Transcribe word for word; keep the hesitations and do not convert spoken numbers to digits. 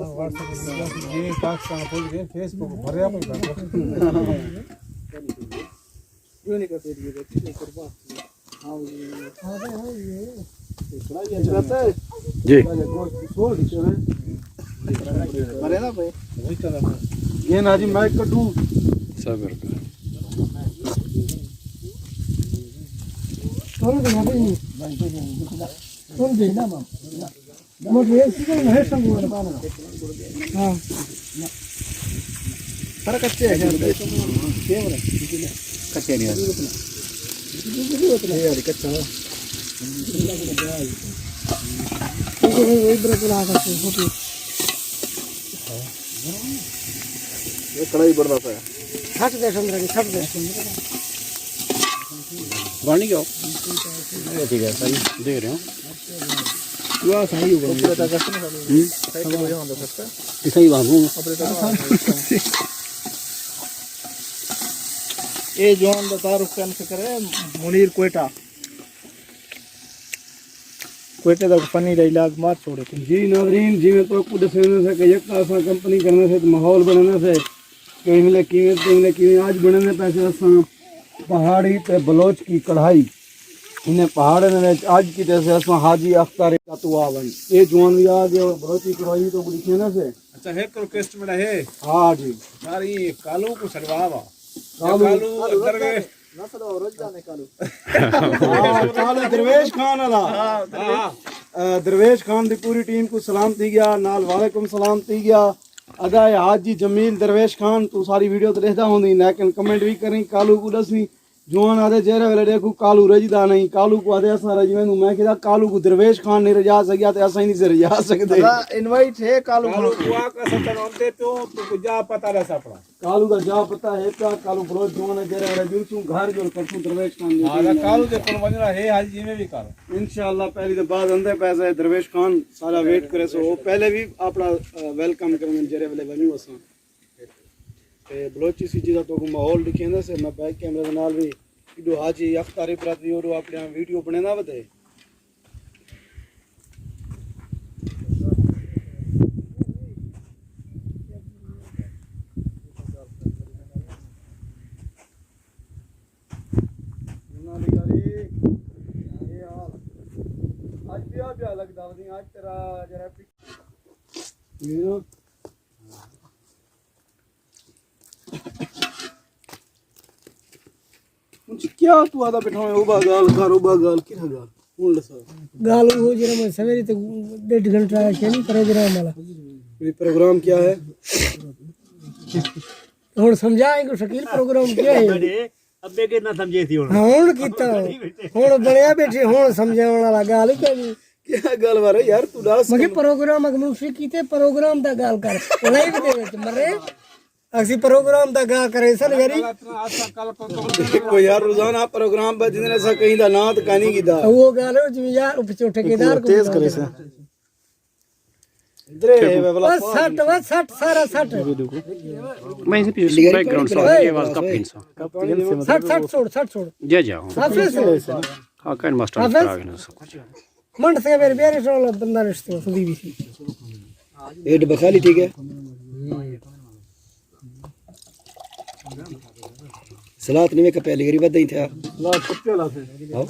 جی، پاکستان پہنچ گئے، فیس بک بھریا پیا۔ جی۔ یہ نا جی، میں کڈو۔ صبر کر۔ ہاں۔ سارا کچے ہے۔ کچے نہیں ہے۔ یہ والی کچا ہے۔ یہ کڑاہی بڑا پیا۔ سٹ دے سندرا جی، سٹ دے۔ بن گیا۔ یہ ٹھیک ہے، صحیح۔ دے رہے ہوں۔ یہ صحیح ہو گیا۔ ہوں۔ یہ صحیح بابو۔ اے جوان دا تعارف کن سکرے، منیر کوئٹہ۔ کوئٹہ دا فنی ڈائیلاگ مار چھوڑے تھے۔ جی ناظرین، جی میں تو کو دسینا سے کہ یک اساں کمپنی کرنا سے تے ماحول بنانا سے کہ ہن لے کیویں تے ہن لے کیویں اج بنانے پیسے اساں پہاڑی تے بلوچ کی کڑھائی۔ انہیں پہاڑے نے وچ اج کیتے سے اساں حاجی اختر کا تو آ بھائی۔ اے جوان وی آ گیا، بلوچی کڑھائی تو لکھے نا سے۔ اچھا، ایک ریکویسٹ میرا ہے۔ ہاں جی۔ یار، یہ کالو کو سلوا وا۔ کالو۔ کالو درویش۔ نہ سلوا، رج جانے کالو۔ ہاں، کالو درویش خان والا۔ ہاں، درویش۔ ہاں۔ اے، درویش خان دی پوری ٹیم کو سلام تھی گیا، نال وعلیکم سلام تھی گیا۔ ادا ہے حاجی جمیل درویش خان، تو ساری ویڈیو تے ݙیکھدا ہوندیں، لیکن کمنٹ وی کریں، کالو کو ݙسیں۔ جوان آدھے جیرے ویلے ݙیکھوں کالو رڄدا نہیں، کالو کو آدھے اساں رڄ ویندوں۔ میں کہدا کالو کو درویش خان نہیں رڄا سڳیا تے اساں ہی نہیں سے رڄا سڳدے۔ ادا انوائٹ ہے کالو کالو خان۔ کو آ کسا چڑھاندے پیو، تو کو جا پتہ رہسا اپنا۔ کالو دا جا پتہ ہے پیا، کالو بلوچ جوان ہے، جیرے ویلے جلسوں گھر جل کرسوں درویش خان دی ہاں، ٹیم کالو نال۔ دے کول ونڄݨا ہے، حاجی جیویں وی کر۔ انشاءاللہ پہلی دے بعد اندے پیسے درویش خان سارا ویٹ کرے سو، او پہلے وی اپنا، آ، ویلکم کرن جیرے ویلے ونڄوں اساں۔ تے بلوچی سی جی دا تو کو ماحول ݙکھیندا سے، میں بیک کیمرے دے نال وی ایڈو حاجی اختر عبرت وی اوڈو اپݨیاں ویڈیو بݨیندا ودے۔ اج پیا پیا لڳدا ودیں، اج تیرا ذرا پک-، ہݨ کیا تو آہدا ٻیٹھا ہوئیں، اوبا ڳالھ کر، اوبا ڳالھ، کیڑھا ڳالھ؟ ہݨ ݙسا۔ ڳالھ او جیڑھا میں سویرے تے ݙیڈھ گھنٹہ آکھیا نہیں پروگرام والا۔ یہ پروگرام کیا ہے؟ ہݨ سمجھا ہے کہ شکیل پروگرام کیا ہے؟ ابے کے نہ سمجھے تھی ہݨ۔ ہݨ کیتا۔ ہݨ بݨیا ٻیٹھے، ہݨ سمجھاوݨ والا ڳالھ ہی کائنی۔ کیا ڳالھ وار ہے یار، تو ݙس مگے کم پروگرام اڳ منشی کیتے، پروگرام دا ڳالھ کر۔ لائیو دے وچ مرے۔ اسی پروگرام دا ڳالھ کرے سن یاری۔ دیکھو یار، روزانہ پروگرام پہ جن اساں کہیں دا ناں تے کائنی گھدا۔ او ڳالھ ہے جی یار، او پچھو ٹھیکیدار کو تیز کرے سن۔ ادھر ہے، والا او سٹ، او سٹ، سارا سٹ۔ میں اسے پیچھے بیک گراؤنڈ ساؤنڈ کی آواز کپ انسا۔ سٹ، سٹ چھوڑ، سٹ چھوڑ۔ جی، جی، ہاں۔ حافظ۔ ہاں، کائن ماسٹر حافظ۔ آ گئے نا سب کچھ۔ منڈ سے میرے پیارے سوال بندہ رشتے سدی بھی سی۔ ایڈ بخالی ٹھیک ہے۔ سلات نہیں میں کپے علی گری بدہ ہی تھا۔ سلات کپے والا سے۔ ہاں۔